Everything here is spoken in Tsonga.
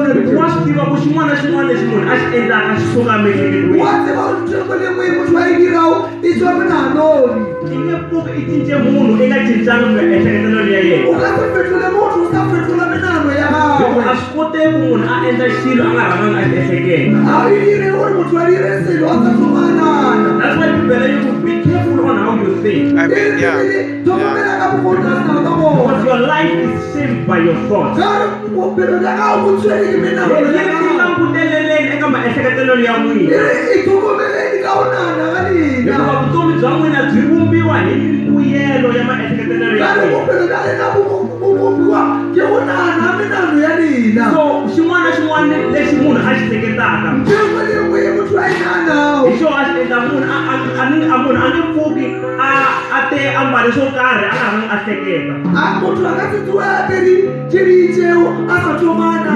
Hi ku tšeo. wa swi tiva ku xin'wana na xin'wana lexi munhu a xi endlaka xi suka emiehleketweni. Wa tseba gore ntho e nngwe le nngwe e motho a e dirago e tswa menaganong. I nge pfuki i cince munhu i nga cincanga maehleketelo ya O yena. ka se fetole motho o sa fetola menagano ya Hikuva gagwe. a swi koteki ku munhu a endla xilo a nga rhanganga a xi ehleketa. Ga e dire gore motho a dire selo a sa thoma a nagana. That's why Bibele yi ku be careful on how you think. E Amen. re Yeah. Bibele, tlhokomela ka mokgwa o naganang ka Because gona. your life is shaped by your thoughts. Ka re bophelo bja gago bo tshwere ke menagano Yi ya ri gago. languteleleni eka maehleketelo ya E n'wina. re itlhokomeleni ka go nagana ga lena. Hikuva vutomi bya n'wina byi vumbiwa hi mimbuyelo ya maehleketelo Ka ya re n'wina. bophelo bja lena bo bo bopiwa ke go nagana ga menagano ya lena. So xin'wana na xin'wana lexi munhu a xi hleketaka Ntho e nngwe le e nngwe e motho a e naganago hi xona a xi endla munhu a a a ni a munhu a nge pfuki a a te a mbale swo karhi a nga rhangi a hleketa. A motho a ka se tsoge a apere tše di itšego a sa thoma a nagana.